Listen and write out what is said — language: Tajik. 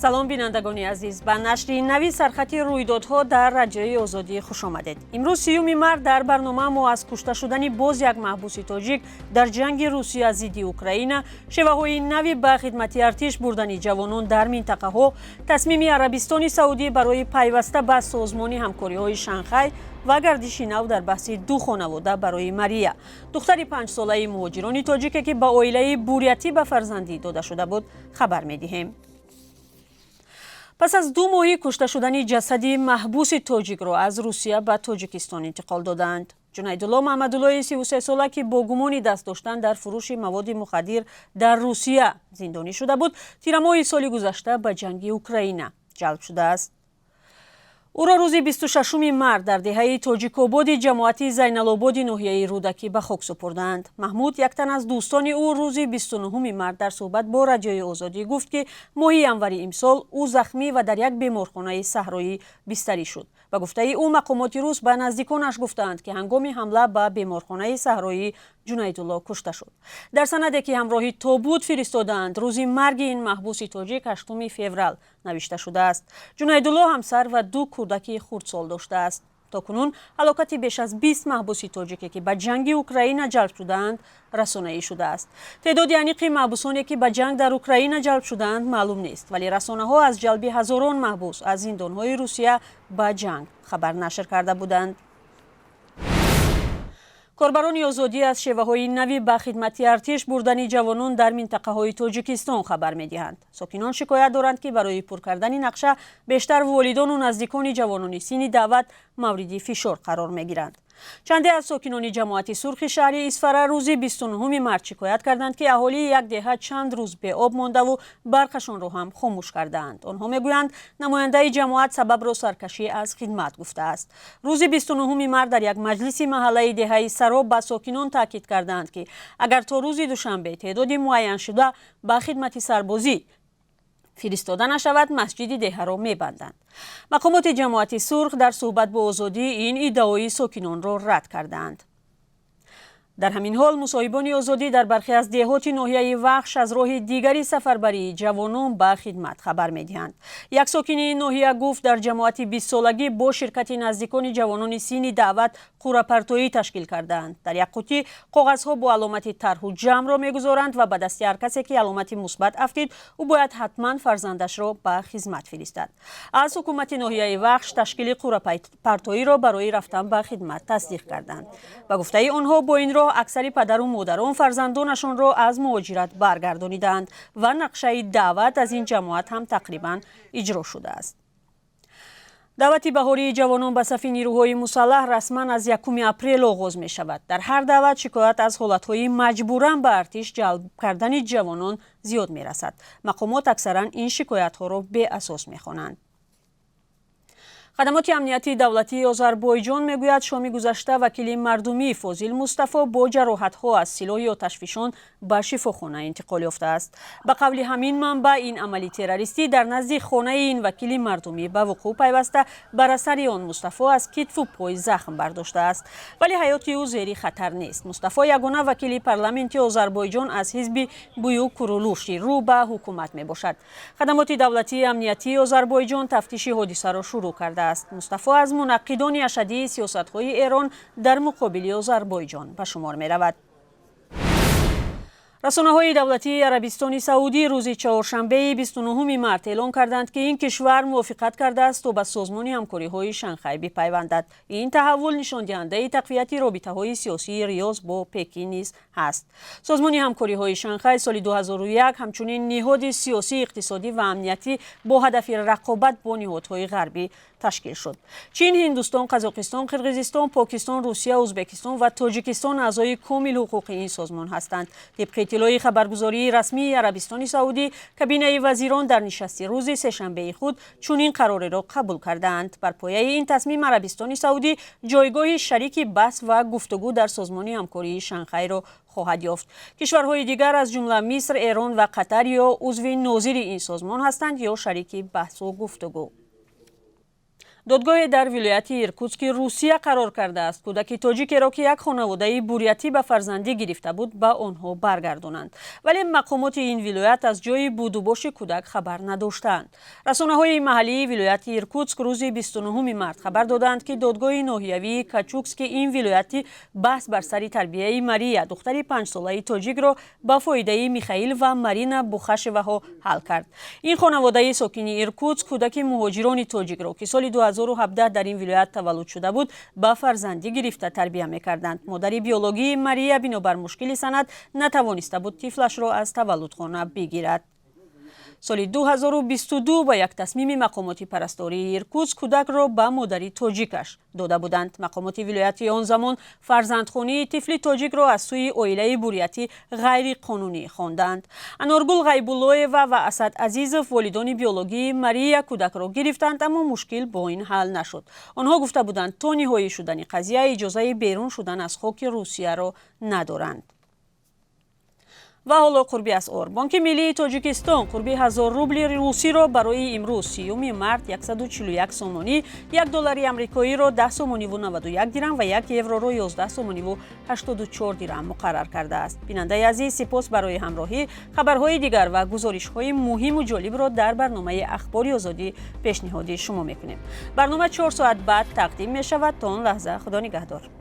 Салом, бинандагони азиз, ба нашри нави «Сархати рӯйдодҳо» дар Радиои Озодӣ хуш омадед. Имрӯз, 30-уми март, дар барнома мо аз кушта шудани боз як маҳбуси тоҷик дар ҷанги Русия зидди Украина, шеваҳои нави ба хидмати артиш бурдани ҷавонон дар минтақаҳо, тасмими Арабистони Саудӣ барои пайваста ба Созмони ҳамкориҳои Шанхай ва гардиши нав дар баҳси ду хонавода барои Мария, духтари 5-солаи муҳоҷирони тоҷике, ки ба оилаи бурятӣ ба фарзандӣ дода шуда буд, хабар медиҳем. Пас аз 2 моҳи кушта шудани ҷасади маҳбуси тоҷикро аз Русия ба Тоҷикистон интиқол додаанд. Ҷунайдулло Маҳмадуллои 33-сола, ки бо гумони даст доштан дар фурӯши маводи мухаддир дар Русия зиндонӣ шуда буд, тирамоҳи соли гузашта ба ҷанги Украина ҷалб шудааст. Ӯро рӯзи 26-уми март дар деҳаи Тоҷикободи ҷамоати Зайналободи ноҳияи Рӯдакӣ ба хок супурданд. Маҳмуд, як тан аз дӯстони ӯ, рӯзи 29-уми март дар суҳбат бо Радиои Озодӣ гуфт, ки моҳи январи имсол ӯ захмӣ ва дар як беморхонаи саҳроӣ бистарӣ шуд. Ба гуфтаи ӯ, мақомоти рус ба наздиконаш гуфтаанд, ки ҳангоми ҳамла ба беморхонаи саҳроӣ Ҷунайдулло кушта шуд. Дар санаде, ки ҳамроҳи тобут фиристодаанд, рӯзи марги ин маҳбуси тоҷик 8-уми феврал навишта шудааст. Ҷунайдулло ҳамсар ва ду кӯдаки хурдсол доштааст. То кунун ҳалокати беш аз 20 маҳбуси тоҷике, ки ба ҷанги Украина ҷалб шудаанд, расонаӣ шудааст. Теъдоди аниқи маҳбусоне, ки ба ҷанг дар Украина ҷалб шудаанд, маълум нест, вале расонаҳо аз ҷалби ҳазорон маҳбус аз зиндонҳои Русия ба ҷанг хабар нашр карда буданд. Корбарони Озодӣ аз шеваҳои нави ба хидмати артиш бурдани ҷавонон дар минтақаҳои Тоҷикистон хабар медиҳанд. Сокинон шикоят доранд, ки барои пур кардани нақша бештар волидону наздикони ҷавонони синни даъват мавриди фишор қарор мегиранд. Чанде аз сокинони ҷамоати Сурхи шаҳри Исфара рӯзи 29-уми март шикоят карданд, ки аҳолии як деҳа чанд рӯз беоб мондаву барқашонро ҳам хомӯш кардаанд. Онҳо мегӯянд, намояндаи ҷамоат сабабро саркашӣ аз хидмат гуфтааст. Рӯзи 29-уми март дар як маҷлиси маҳаллаи деҳаи Сароб ба сокинон таъкид кардаанд, ки агар то рӯзи душанбе теъдоди муайяншуда ба хидмати сарбозӣ фиристода нашавад, масҷиди деҳаро мебанданд. Мақомоти ҷамоати Сурх дар суҳбат бо Озодӣ ин иддаои сокинонро рад кардаанд. Дар ҳамин ҳол, мусоҳибони Озодӣ дар бархе аз деҳоти ноҳияи Вахш аз роҳи дигари сафарбарии ҷавонон ба хидмат хабар медиҳанд. Як сокини ин ноҳия гуфт, дар ҷамоати Бистсолагӣ бо ширкати наздикони ҷавонони синни даъват қуръапартоӣ ташкил кардаанд. Дар як қутӣ коғазҳо бо аломати тарҳу ҷамъро мегузоранд ва ба дасти ҳар касе ки аломати мусбат афтид, ӯ бояд ҳатман фарзандашро ба хизмат фиристад. Аз ҳукумати ноҳияи Вахш ташкили қуръапартоиро барои рафтан ба хидмат тасдиқ карданд. Ба гуфтаи онҳо, бо ин роҳ аксари падару модарон фарзандонашонро аз муҳоҷират баргардонидаанд ва нақшаи даъват аз ин ҷамоат ҳам тақрибан иҷро шудааст. Даъвати баҳории ҷавонон ба сафи нирӯҳои мусаллаҳ расман аз 1-уми апрел оғоз мешавад. Дар ҳар даъват шикоят аз ҳолатҳои маҷбуран ба артиш ҷалб кардани ҷавонон зиёд мерасад. Мақомот аксаран ин шикоятҳоро беасос мехонанд. Хадамоти амниятии давлатии Озарбойҷон мегӯяд, шоми гузашта вакили мардумӣ Фозил Мустафо бо ҷароҳатҳо аз силоҳи оташфишон ба шифохона интиқол ёфтааст. Ба қавли ҳамин манбаъ, ин амали террористӣ дар назди хонаи ин вакили мардумӣ ба вуқӯъ пайваста, бар асари он Мустафо аз китфу пой захм бардоштааст, вале ҳаёти ӯ зери хатар нест. Мустафо ягона вакили парламенти Озарбойҷон аз ҳизби Буюк Курулуши рӯ ба ҳукумат мебошад. Хадамоти давлатии амниятии Озарбойҷон тафтиши ҳодисаро шурӯъ кардааст. Мустафо аз мунаққидони ашаддии сиёсатҳои Эрон дар муқобили Озарбойҷон ба шумор меравад. Расонаҳои давлатии Арабистони Саудӣ рӯзи чоршанбеи 29-уми март эълон карданд, ки ин кишвар мувофиқат кардааст, то ба Созмони ҳамкориҳои Шанхай бипайвандад. Ин таҳаввул нишондиҳандаи тақвияти робитаҳои сиёсии Риёз бо Пекин низ ҳаст. Созмони ҳамкориҳои Шанхай соли 2001 ҳамчунин ниҳоди сиёсӣ, иқтисодӣ ва амниятӣ бо ҳадафи рақобат бо ниҳодҳои ғарбӣ ташкил шуд. Чин, Ҳиндустон, Қазоқистон, Қирғизистон, Покистон, Русия, Ӯзбекистон ва Тоҷикистон аъзои комилҳуқуқи ин созмон ҳастанд. Тибқи иттилои хабаргузории расмии Арабистони Саудӣ, кабинаи вазирон дар нишасти рӯзи сешанбеи худ чунин қарореро қабул кардаанд. Бар пояи ин тасмим, Арабистони Саудӣ ҷойгоҳи шарики баҳс ва гуфтугӯ дар Созмони ҳамкории Шанхайро хоҳад ёфт. Кишварҳои дигар, аз ҷумла Миср, Эрон ва Қатар, ё узви нозири ин созмон ҳастанд, ё шарики баҳсу гуфтугӯ. Додгоҳе дар вилояти Иркутски Русия қарор кардааст, кӯдаки тоҷикеро, ки як хонаводаи бурятӣ ба фарзандӣ гирифта буд, ба онҳо баргардонанд. Вале мақомоти ин вилоят аз ҷои будубоши кӯдак хабар надоштаанд. Расонаҳои маҳаллии вилояти Иркутск рӯзи 29 март хабар доданд, ки додгоҳи ноҳиявии Качугски ин вилояти баҳс бар сари тарбияи Мария, духтари 5-солаи тоҷикро, ба фоидаи Михаил ва Марина Бухашеваҳо ҳал кард. Ин хонаводаи сокини Иркутск кӯдаки муҳоҷирони тоҷикро, ки соли 2017 дар ин вилоят таваллуд шуда буд, ба фарзандӣ гирифта тарбия мекарданд. Модари биологии Мария бинобар мушкили санад натавониста буд тифлашро аз таваллудхона бигирад. Соли 2022 ба як тасмими мақомоти парастории Иркутск кӯдакро ба модари тоҷикаш дода буданд. Мақомоти вилояти он замон фарзандхонии тифли тоҷикро аз сӯи оилаи бурятӣ ғайриқонунӣ хонданд. Аноргул Ғайбуллоева ва Асад Азизов, волидони биологии Мария, кӯдакро гирифтанд, аммо мушкил бо ин ҳал нашуд. Онҳо гуфта буданд, то ниҳоӣ шудани қазия иҷозаи берун шудан аз хоки Русияро надоранд. Ва ҳоло қурби асъор. Бонки миллии Тоҷикистон қурби 1000 рубли русиро барои имрӯз, 30 март, 141 сомонӣ, 1 доллари амрикоиро 10 сомониву 91 дирам ва 1 евроро 11 сомониву 84 дирам муқаррар кардааст. Бинандаи азиз, сипос барои ҳамроҳӣ. Хабарҳои дигар ва гузоришҳои муҳиму ҷолибро дар барномаи Ахбори Озодӣ пешниҳоди шумо мекунем. Барнома 4 соат баъд тақдим мешавад. То он лаҳза, худо нигаҳдор.